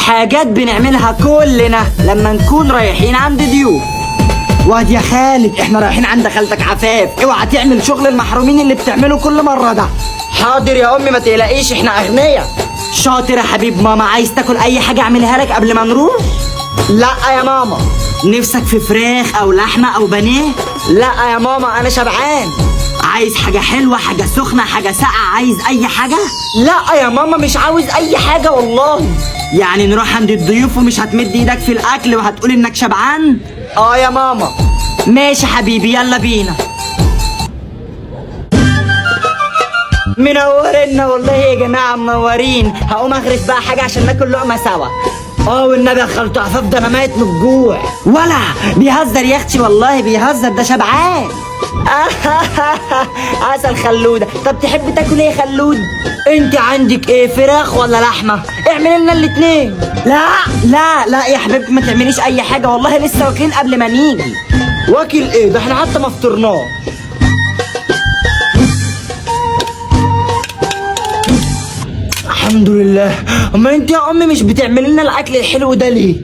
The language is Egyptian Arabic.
حاجات بنعملها كلنا لما نكون رايحين عند ضيوف. واد يا خالد، احنا رايحين عند خالتك عفاف، اوعى تعمل شغل المحرومين اللي بتعمله كل مرة ده. حاضر يا امي ما تقلقيش، احنا اغنياء. شاطر يا حبيب ماما. عايز تاكل اي حاجة اعملها لك قبل ما نروح؟ لا يا ماما. نفسك في فراخ او لحمة او بانيه؟ لا يا ماما انا شبعان. عايز حاجة حلوة، حاجة سخنة، حاجة ساقعة، عايز أي حاجة؟ لا يا ماما مش عاوز أي حاجة والله. يعني نروح عند الضيوف ومش هتمد إيدك في الأكل وهتقول إنك شبعان؟ آه يا ماما. ماشي حبيبي يلا بينا. منورنا والله يا جماعة، منورين. هقوم أغرف بقى حاجة عشان ناكل لقمة سوا. اه والنبي يا خالته عفاف ده انا ميت من الجوع. ولا بيهزر يا اختي والله بيهزر، ده شبعان. عسل خلودة. طب تحب تاكل ايه يا خلود؟ انت عندك ايه، فراخ ولا لحمة؟ اعمل لنا الاتنين. لا لا لا يا حبيبتي ما تعمليش اي حاجة والله، لسه واكلين قبل ما نيجي. واكل ايه ده، احنا حتى ما فطرناش. الحمد لله. اما انت يا امي مش بتعملي لنا الاكل الحلو ده ليه؟